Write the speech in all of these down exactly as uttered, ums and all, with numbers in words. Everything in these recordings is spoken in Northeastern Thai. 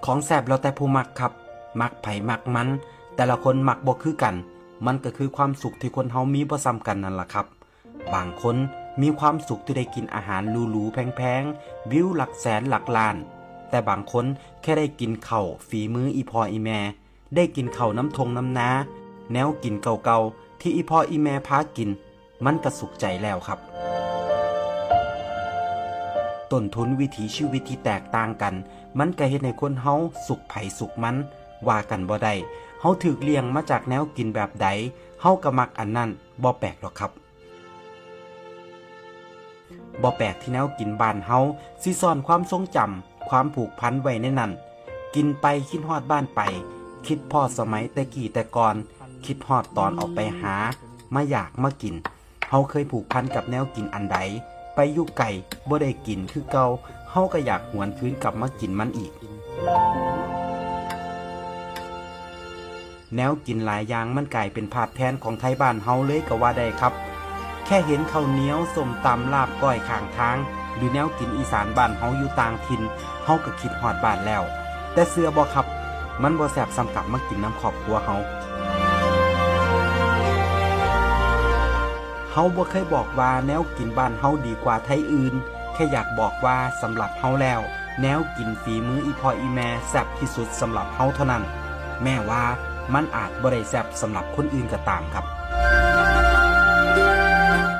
ของแซ่บแล้วแต่ผู้มักครับ มักไผมักมัน แต่ละคนมักบ่คือกัน มันก็คือความสุขที่คนเฮามีบ่ส่ำกันนั่นล่ะครับ บางคนมีความสุขที่ได้กินอาหารหรูๆแพงๆ วิวหลักแสนหลักล้าน แต่บางคนแค่ได้กินข้าวฝีมืออีพ่ออีแม่ ได้กินข้าวนำท่งนำนา แนวกินเก่าๆที่อีพ่ออีแม่พากิน มันก็สุขใจแล้วครับ ต้นทุนวิถีชีวิตที่แตกต่างกัน มันก็เฮ็ดให้คนเฮาสุขไผสุขมัน ว่ากันบ่ได้ เฮาถูกเลี้ยงมาจากแนวกินแบบใด เฮาก็มักอันนั้น บ่แปลกดอกครับ บ่แปลกที่แนวกินบ้านเฮาสิซ่อนความทรงจำ ความผูกพันไว้ในนั้น กินไปคิดฮอดบ้านไป คิดพ้อสมัยแต่กี้แต่ก่อน คิดฮอดตอนออกไปหา มาอยากมากิน เฮาเคยผูกพันกับแนวกินอันใด ไปอยู่ไกลบ่ได้กินคือเก่า เฮาก็อยากหวนคืนกลับมากินมันอีก แนวกินหลายอย่างมันกลายเป็นภาพแทนของไทบ้านเฮาเลยก็ว่าได้ครับ แค่เห็นข้าวเหนียว ส้มตำ ลาบก้อยข้างทาง หรือแนวกินอีสานบ้านเฮาอยู่ต่างถิ่น เฮาก็คิดฮอดบ้านแล้ว แต่เชื่อบ่ครับ มันบ่แซ่บส่ำกลับมากินนำครอบครัวเฮา เฮาบ่เคยบอกว่าแนวกินบ้านเฮาดีกว่าไทอื่น แค่อยากบอกว่าสำหรับเฮาแล้ว แนวกินฝีมืออีพ่ออีแม่แซ่บที่สุดสำหรับเฮาเท่านั้น แม้ว่ามันอาจบ่ได้แซ่บสำหรับคนอื่นก็ตามครับ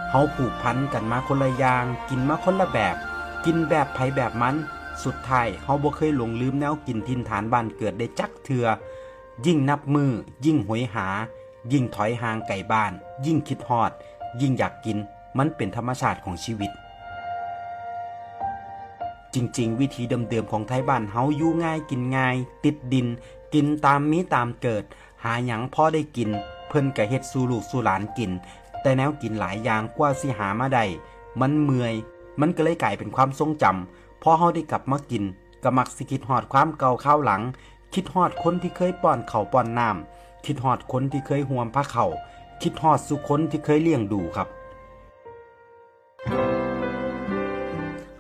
เฮาผูกพันกันมาคนละอย่าง กินมาคนละแบบ กินแบบไผแบบมัน สุดท้ายเฮาบ่เคยหลงลืมแนวกินถิ่นฐานบ้านเกิดได้จักเทื่อ ยิ่งนับมื้อ ยิ่งโหยหา ยิ่งถอยห่างไกลบ้าน ยิ่งคิดฮอด ยิ่งอยากกิน มันเป็นธรรมชาติของชีวิต จริงๆ วิถีเดิมๆของไทบ้านเฮาอยู่ง่ายกินง่าย ติดดิน กินตามมีตามเกิด หาหยังพอได้กิน เพิ่นก็เฮ็ดสู่ลูกสู่หลานกิน แต่แนวกินหลายอย่างกว่าสิหามาได้ มันเมื่อย มันก็เลยกลายเป็นความทรงจำ พอเฮาได้กลับมากิน ก็มักสิคิดฮอดความเก่าคราวหลัง คิดฮอดคนที่เคยป้อนข้าวป้อนน้ำ คิดฮอดคนที่เคยห่วมพาเข้า คิดฮอดซุคนที่เคยเลี้ยงดูครับ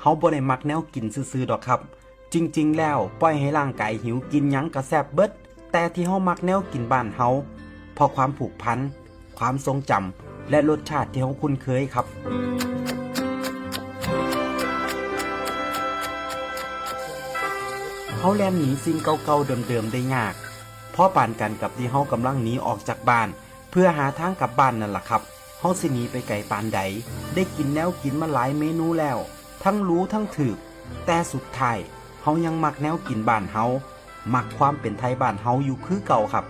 เฮาบ่ได้มักแนวกินซื่อๆดอกครับ จริงๆแล้วปล่อยให้ร่างกายหิวกินหยังก็แซ่บเบิด แต่ที่เฮามักแนวกินบ้านเฮา เพราะความผูกพัน ความทรงจำ และรสชาติที่เฮาคุ้นเคยครับ เฮาแล่นหนีสิ่งเก่าๆเดิมๆได้ยาก พอปานกันกับที่เฮากำลังหนีออกจากบ้าน เพื่อหาทางกลับบ้านนั่นล่ะครับ เฮาสิหนีไปไกลปานใด ได้กินแนวกินมาหลายเมนูแล้ว ทั้งหรูทั้งถูก แต่สุดท้าย เฮายังมักแนวกินบ้านเฮา มักความเป็นไทบ้านเฮาอยู่คือเก่าครับ